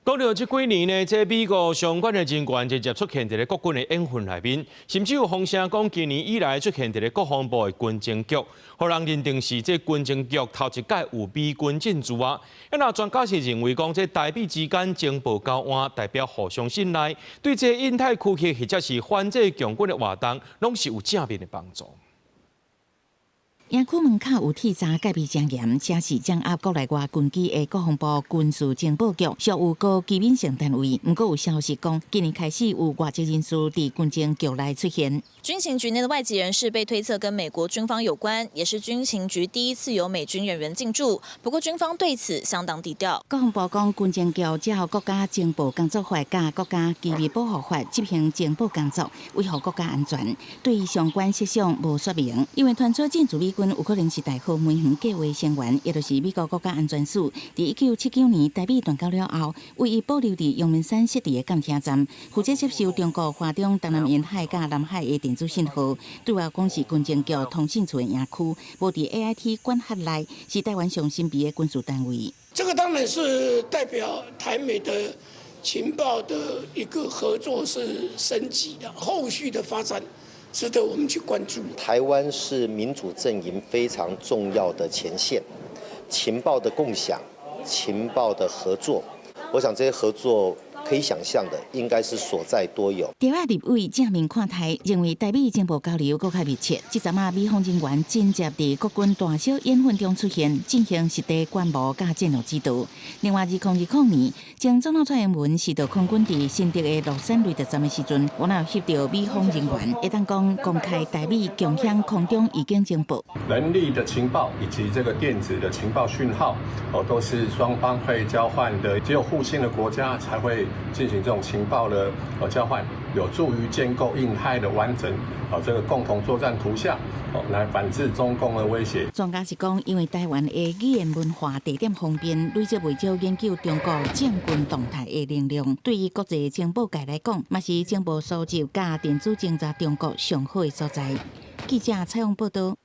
講到這幾年呢，這美國相關的人員直接出現佇咧國軍的演訓內面，甚至有風聲講今年以來出現佇咧國防部的軍情局，予人認定是這軍情局頭一擺有美軍進駐啊。那專家是認為講，這台美之間情報交換代表互相信賴，對這印太區域或者是反制共軍的活動，攏是有正面的幫助。營區門口有鐵閘戒備真嚴，這是掌握國內外軍機的國防部軍事情報局，屬有高機敏性單位。毋過有消息講，今年開始有外籍人士佇軍情局內出現。軍情局內的外籍人士被推測跟美國軍方有關，也是軍情局第一次有美軍人員進駐。不過軍方對此相當低調。國防部講，軍情局照國家情報工作法佮國家機密保護法執行情報工作，維護國家安全。對相關設想無說明，因為傳出進駐美軍有可能是代號梅園計畫成員，也就是美國國家安全署，佇1979年台美斷交了後，唯一保留佇陽明山設置的監聽站，負責接收中國華中東南沿海佮南海的電子信號。對外講是軍情局通信處的營區，無佇 AIT 管轄內，是台灣上神秘的軍事單位。這個當然是代表台美的情報的一個合作是升級的，後續的發展值得我們去關注。台灣是民主陣營非常重要的前線，情報的共享、情報的合作，我想這些合作可以想象的，應該是所在多有。台灣立委正面看待，認為台美情報交流閣較密切。這陣仔美方人員緊接佇國軍大小演訓中出現，進行實地觀摩佮戰略指導。另外，2020年，前總統蔡英文視導空軍佇新竹的樂山雷達站的時陣，有若翕著美方人員，會當講公開台美共享空中預警情報。人力的情報以及這個電子的情報訊號，哦，都是雙方會交換的。只有互信的國家才會進行這種情報的交換，有助於建構印太的完整哦這個共同作戰圖像，哦來反制中共的威脅。專家是講，因為台灣的語言文化地點方便，累積袂少研究中國政軍動態的能量，對於國際情報界來講，嘛是情報蒐集佮電子偵查中國上好的所在。記者採訪報道。